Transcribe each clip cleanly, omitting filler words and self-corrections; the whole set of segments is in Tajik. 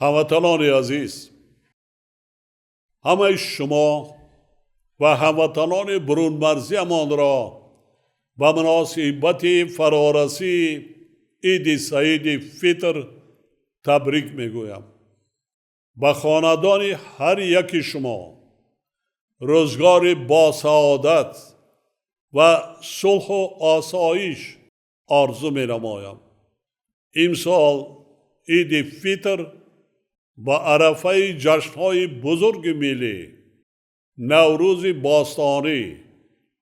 Ҳамватанони азиз, ҳамаи шумо ва ҳамватанони бурунмарзиямонро ба муносибати фарорасии Иди Саиди Фитр табрик мегӯям. Ба хонадони ҳар яки шумо рӯзгори босаодат ва сулҳу осоиш орзу менамоям. Имсол Иди Фитр ба арафаи ҷашнҳои бузурги миллӣ, Наврӯзи бостонӣ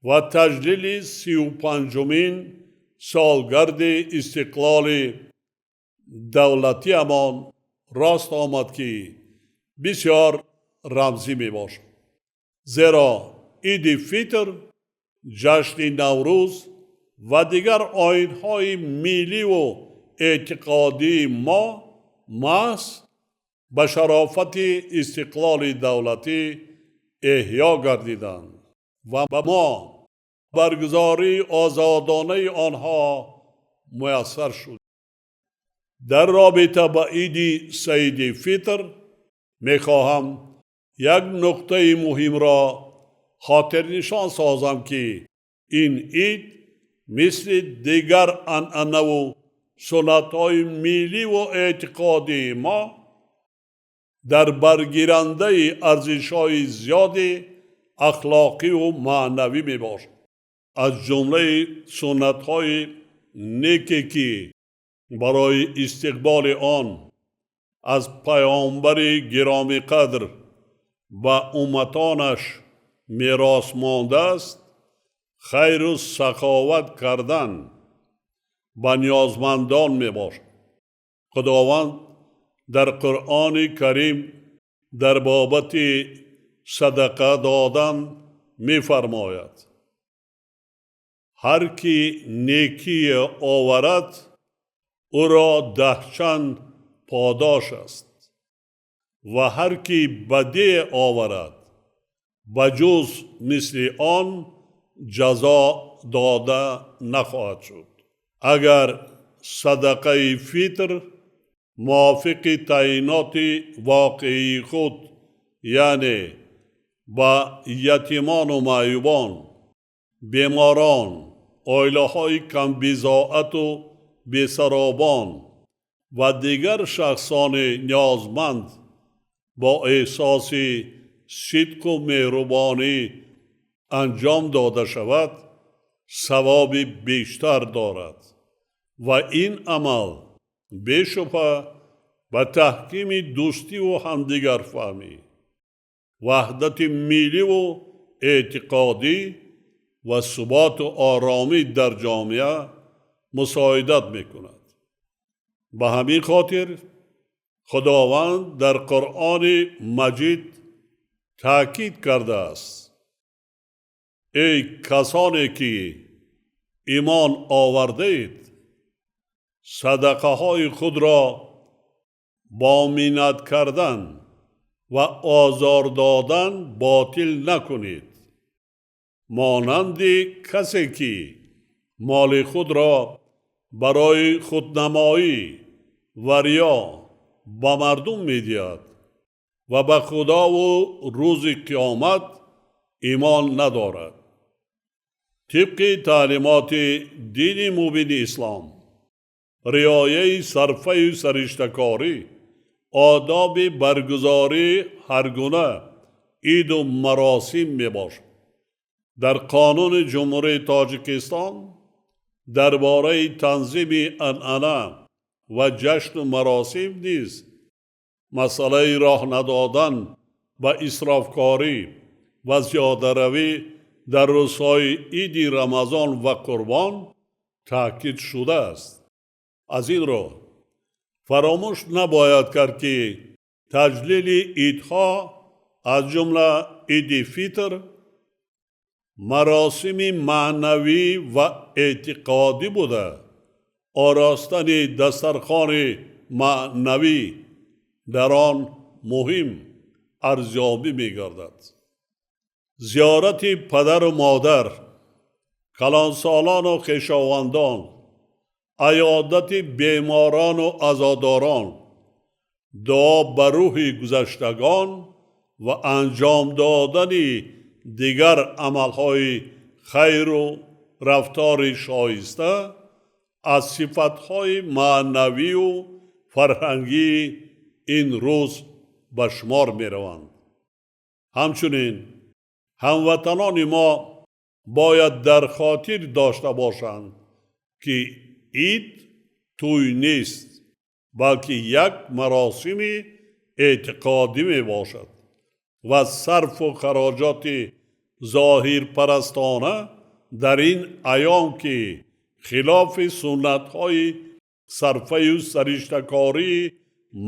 ва таҷлили 35-умин солгарди истиқлоли давлатиамон рост омад, ки бисёр рамзӣ мебошад. Зеро Иди Фитр, ҷашни Наврӯз ва дигар оинҳои милливу эътиқодии мо маҳз ба шарофати истиқлоли давлатӣ эҳё гардиданд ва ба мо баргузории озодонаи онҳо муяссар шуд. Дар робита ба Иди Саиди Фитр мехоҳам як нуқтаи муҳимро хотирнишон созам, ки ин ид мисли дигар анъанаву суннатҳои милливу эътиқодии мо дар баргирандаи арзишҳои зиёди ахлоқиву маънавӣ мебошад. Аз ҷумлаи суннатҳои неке, ки барои истиқболи он аз паёмбари гиромиқадр ба умматонаш мерос мондааст, хайру саховат кардан ба ниёзмандон мебошад. Худованд дар Қуръони Карим дар бобати садақа додан мефармояд: ҳар ки некие оварад, ӯро 10 чанд подош аст ва ҳар ки бадие оварад, ба ҷуз мисли он ҷазо дода нахоҳад шуд. Агар садақаи фитр мувофиқи таъйиноти воқеии худ, яъне ба ятимону маъюбон, беморон, оилаҳои камбизоату бесаробон ва дигар шахсони ниёзманд бо эҳсоси сидқу меҳрубонӣ анҷом дода шавад, савоби бештар дорад ва ин амал бешубҳа ба таҳкими дӯстиву ҳамдигарфаҳмӣ, ваҳдати милливу эътиқодӣ ва суботу оромӣ дар ҷомеа мусоидат мекунад. Ба ҳамин хотир Худованд дар Қуръони Маҷид таъкид кардааст: эй касоне ки имон овардаед, садақаҳои худро бо миннат кардан ва озор додан ботил накунед, монанди касе ки моли худро барои худнамоӣ ва риё ба мардум медиҳад ва ба Худову рӯзи қиёмат имон надорад. Тибқи таълимоти дини мубини ислом, риояи сарфаю сариштакорӣ одоби баргузории ҳар гуна иду маросим мебошад. Дар Қонуни Ҷумҳурии Тоҷикистон дар бораи танзими анъана ва ҷашну маросим низ масъалаи роҳ надодан ба исрофкорӣ ва зиёдаравӣ дар рӯзҳои иди Рамазон ва Қурбон таъкид шудааст. Аз ин рӯ фаромӯш набояд кард, ки таҷлили идҳо, аз ҷумла Иди Фитр, маросими маънавӣ ва эътиқодӣ буда, оростани дастархони маънавӣ дар он муҳим арзёбӣ мегардад. Зиёрати падару модар, калонсолону хешовандон, аёдати беморону азодорон, дуо ба рӯҳи гузаштагон ва анҷом додани дигар амалҳои хайру рафтори шоиста аз сифатҳои маънавию фарҳангии ин рӯз ба шумор мераванд. Ҳамчунин ҳамватанони мо бояд дар хотир дошта бошанд, ки ид тӯй нест, балки як маросими эътиқодӣ мебошад ва сарфу хароҷоти зоҳирпарастона дар ин айём, ки хилофи суннатҳои сарфаю сариштакории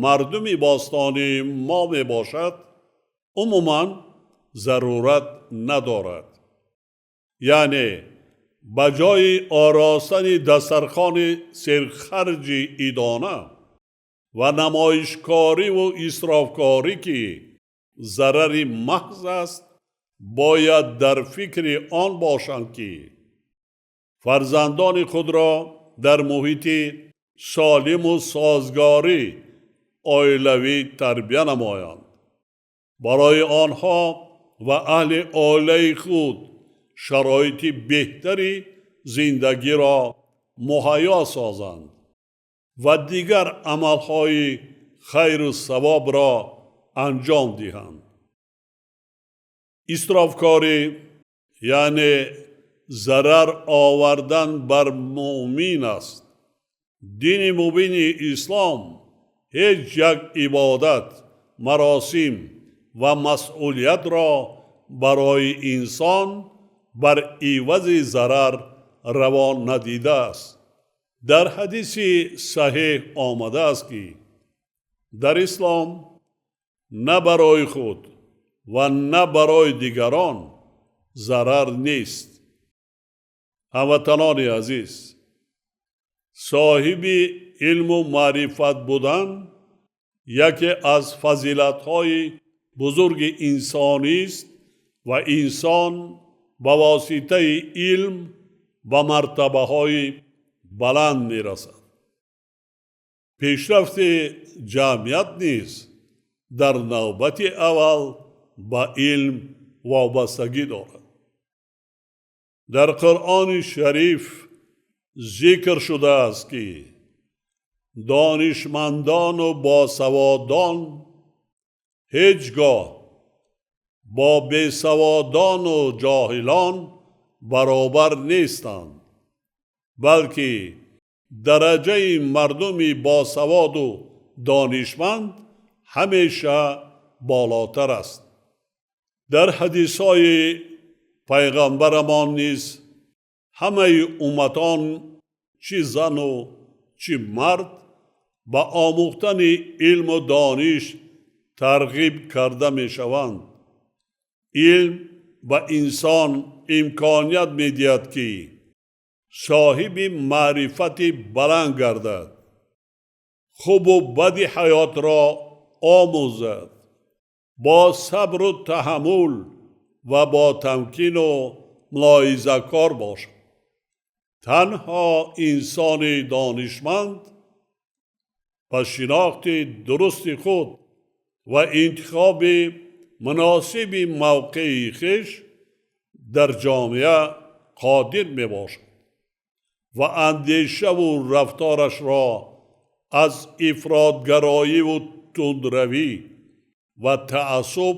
мардуми бостонии мо мебошад, умуман зарурат надорад. Яъне ба ҷои оростани дастархони серхарҷи идона ва намоишкориву исрофкорӣ, ки зарари маҳз аст, бояд дар фикри он бошанд, ки фарзандони худро дар муҳити солиму созгорӣ оилавӣ тарбия намоянд, барои онҳо ва аҳли оилаи худ шароити беҳтари зиндагиро муҳайё созанд ва дигар амалҳои хайру савобро анҷом диҳанд. Исрофкорӣ яъне зарар овардан бар муъмин аст. Дини мубини ислом ҳеҷ як ибодат, маросим ва масъулиятро барои инсон бар ивази зарар раво надидааст. Дар ҳадиси саҳеҳ омадааст, ки дар ислом на барои худ ва на барои дигарон зарар нест. Ҳамватанони азиз, соҳиби илму маърифат будан яке аз фазилатҳои бузурги инсонист ва инсон ба воситаи илм ба мартабаҳои баланд мерасад. Пешрафти ҷамъият низ дар навбати аввал ба илм вобастагӣ дорад. Дар Қуръони Шариф зикр шудааст, ки донишмандону босаводон ҳеҷ гоҳ бо бесаводону ҷоҳилон баробар нестанд, балки дараҷаи мардуми босаводу донишманд ҳамеша болотар аст. Дар ҳадисҳои пайғамбарамон низ ҳамаи умматон, чӣ зану чӣ мард, ба омӯхтани илму дониш тарғиб карда мешаванд. Илм ба инсон имконият медиҳад, ки соҳиби маърифати баланд гардад, хубу бади ҳаётро омӯзад, бо сабру таҳаммул ва бо тамкину мулоҳизакор бошад. Танҳо инсони донишманд ба шинохти дурусти худ ва интихоби муносиби мавқеи хеш дар ҷомеа қодир мебошад ва андешаву рафторашро аз ифротгароиву тундравӣ ва таассуб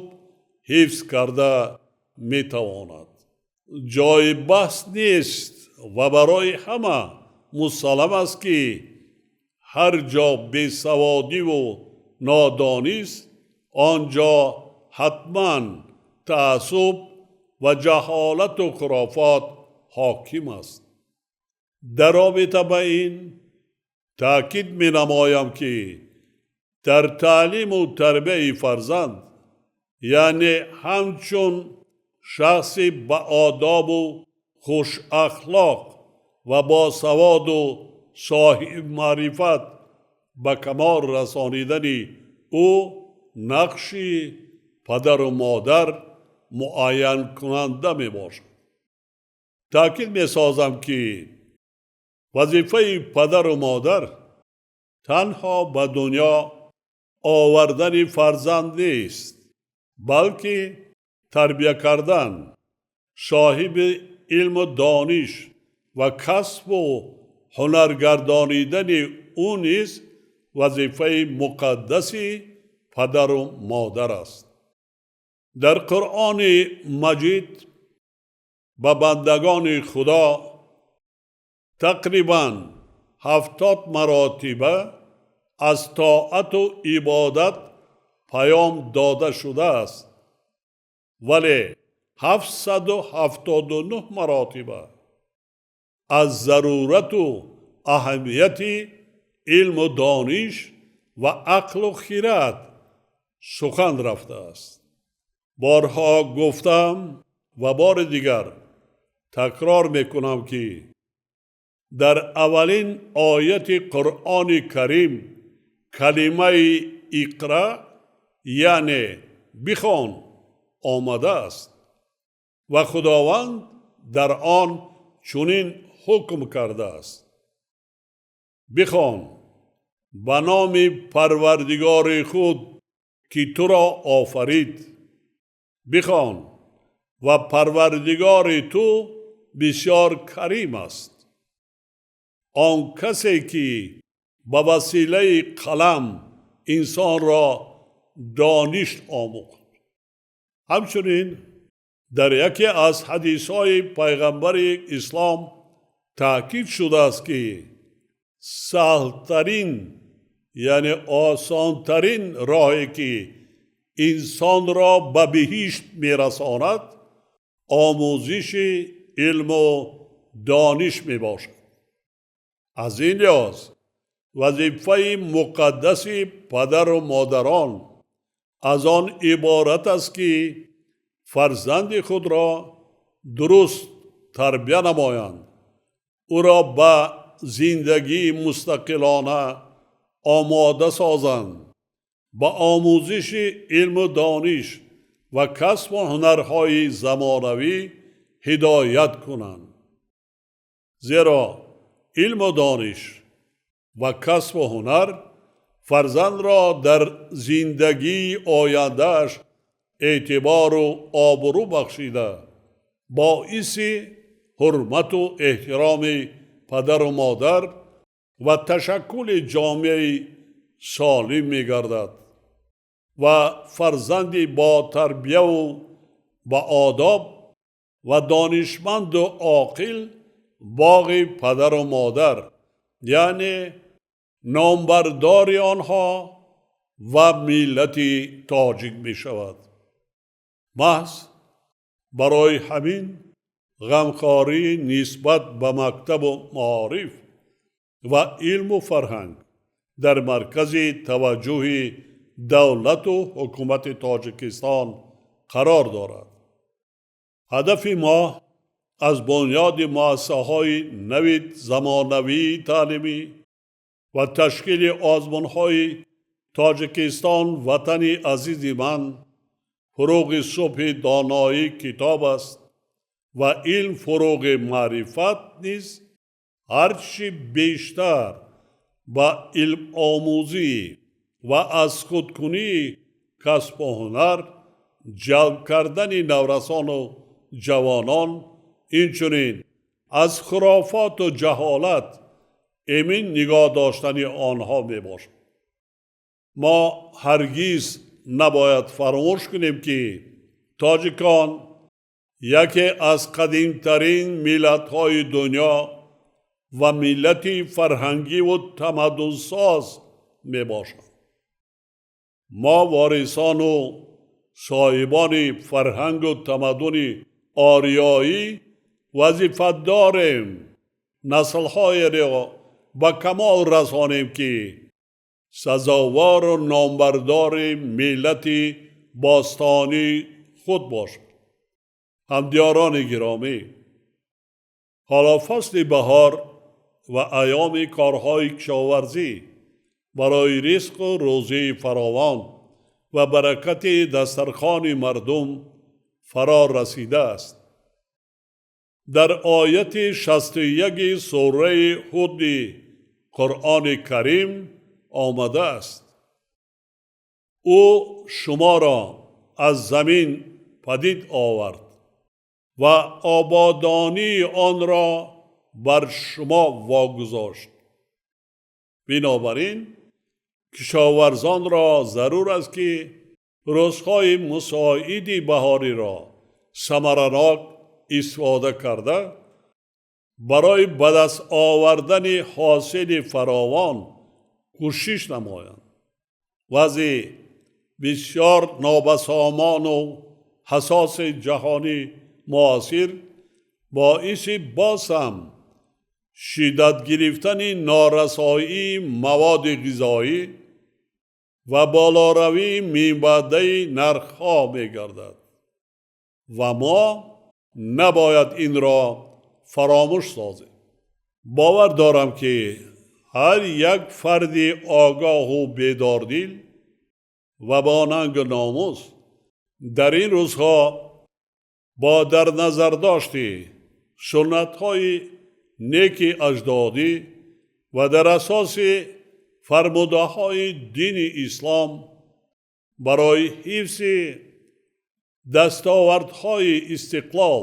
ҳифз карда метавонад. Ҷои баҳс нест ва барои ҳама мусаллам аст, ки ҳар ҷо бесаводиву нодонист, он ҷо ҳатман таассуб ва ҷаҳолату хурофот ҳоким аст. Дар робита ба ин таъкид менамоям, ки дар таълиму тарбияи фарзанд, яъне ҳамчун шахси баодобу хушахлоқ ва босаводу соҳибмаърифат ба камол расонидани ӯ нақши падару модар муайянкунанда мебошад. Таъкид месозам, ки вазифаи падару модар танҳо ба дунё овардани фарзанд нест, балки тарбия кардан, соҳиби илму дониш ва касбу ҳунар гардонидани ӯ низ вазифаи муқаддаси падару модар аст. Дар Қуръони Маҷид ба бандагони Худо тақрибан 70 маротиба аз тоату ибодат паём дода шудааст, вале 779 маротиба аз зарурату аҳамияти илму дониш ва ақлу хирад сухан рафтааст. Борҳо гуфтам ва бори дигар такрор мекунам, ки дар аввалин ояти Қуръони Карим калимаи иқра, яъне бихон, омадааст ва Худованд дар он чунин ҳукм кардааст: бихон ба номи Парвардигори худ, ки туро офарид, бихон ва Парвардигори ту бисёр карим аст. Он касе ки ба василаи қалам инсонро дониш омӯхт. Ҳамчунин дар яке аз ҳадисҳои пайғамбари ислом таъкид шудааст, ки саҳлтарин, яъне осонтарин роҳе ки инсонро ба биҳишт мерасонад, омӯзиши илму дониш мебошад. Аз ин лиҳоз вазифаи муқаддаси падару модарон аз он иборат аст, ки фарзанди худро дуруст тарбия намоянд, ӯро ба зиндагии мустақилона омода созанд, ба омӯзиши илму дониш ва касбу ҳунарҳои замонавӣ ҳидоят кунанд. Зеро илму дониш ва касбу ҳунар фарзандро дар зиндагии ояндааш эътибору обрӯ бахшида, боиси ҳурмату эҳтироми падару модар ва ташаккули ҷомеаи солим мегардад ва фарзанди бо тарбияву ба одоб ва донишманду оқил боғи падару модар, яъне номбардори онҳо ва миллати тоҷик мешавад. Маҳз барои ҳамин ғамхорӣ нисбат ба мактабу маориф ва илму фарҳанг дар маркази таваҷҷӯҳи давлату ҳукумати Тоҷикистон қарор дорад. Ҳадафи мо аз бунёди муассисаҳои нави замонавии таълимӣ ва ташкили озмунҳои Тоҷикистон ватани азизи ман, фурӯғи субҳи доноӣ китоб аст ва илм фурӯғи маърифат низ ҳарчи бештар ба илмомӯзӣ ва аз худкунии касбу ҳунар ҷалб кардани наврасону ҷавонон, инчунин аз хурофоту ҷаҳолат эмин нигоҳ доштани онҳо мебошад. Мо ҳаргиз набояд фаромӯш кунем, ки тоҷикон яке аз қадимтарин миллатҳои дунё ва миллати фарҳангиву тамаддунсоз мебошанд. Мо ворисону соҳибони фарҳангу тамаддуни ориёӣ вазифа дорем наслҳоеро ба камол расонем, ки сазовору номбардори миллати бостонии худ бошад. Ҳамдиёрони гиромӣ, ҳоло фасли баҳор ва айёми корҳои кишоварзӣ барои ризқу рӯзии фаровон ва баракати дастархони мардум фаро расидааст. Дар ояти 61 сураи Ҳуди Қуръони Карим омадааст: Ӯ шуморо аз замин падид овард ва ободонии онро бар шумо вогузошт. Бинобар ин кишоварзонро зарур аст, ки рӯзҳои мусоиди баҳориро самаранок истифода карда, барои ба даст овардани ҳосили фаровон кӯшиш намоянд. Вазъи бисёр нобасомону ҳассоси ҷаҳони муосир боиси боз ҳам шиддат гирифтани норасоии маводи ғизоӣ ва болоравии минбаъдаи нархҳо мегардад ва мо набояд инро фаромӯш созем. Бовар дорам, ки ҳар як фарди огоҳу бедордил ва бо нангу номус дар ин рӯзҳо бо дар назардошти суннатҳои неки аҷдодӣ ва дар асоси фармудаҳои дини ислом барои ҳифзи дастовардҳои истиқлол,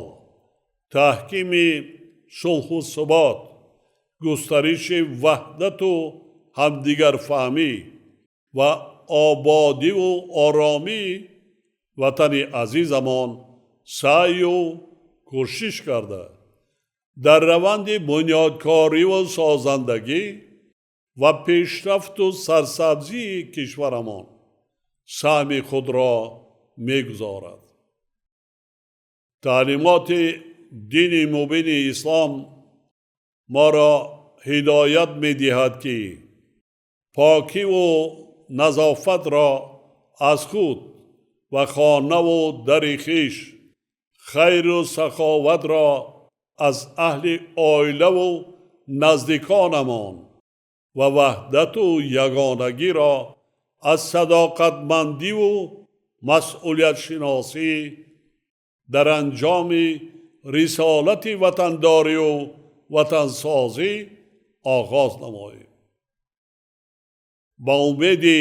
таҳкими сулҳу субот, густариши ваҳдату ҳамдигарфаҳмӣ ва ободиву оромии ватани азизамон саъю кӯшиш карда, дар раванди бунёдкориву созандагӣ ва пешрафту сарсабзии кишварамон саҳми худро мегузорад. Таълимоти дини мубини ислом моро ҳидоят медиҳад, ки покиву назофатро аз худ ва хонаву дари хеш, хайру саховатро аз аҳли оилаву наздиконамон ва ваҳдату ягонагиро аз садоқатмандиву масъулиятшиносӣ дар анҷоми рисолати ватандорию ватансозӣ оғоз намоем. Ба умеди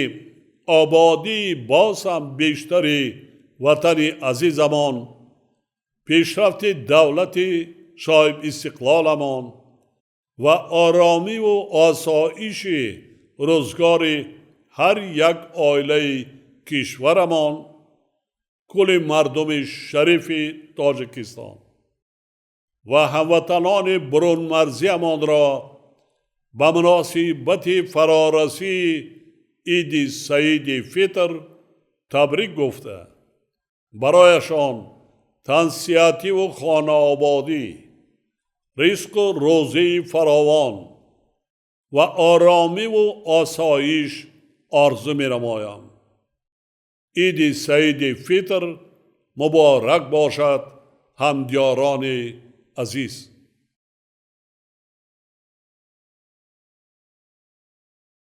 ободии боз ҳам бештари ватани азизамон, пешрафти давлати соҳибистиқлоламон ва оромиву осоиши рӯзгори ҳар як оилаи кишварамон, кулли мардуми шарифи Тоҷикистон ва ҳамватанони бурунмарзиямонро ба муносибати фарорасии Иди Саиди Фитр табрик гуфта, барояшон тансиҳативу хонаободӣ, ризқу рӯзии фаровон ва оромиву осоиш орзу менамоям. Иди Саиди Фитр муборак бошад, ҳамдиёрони азиз!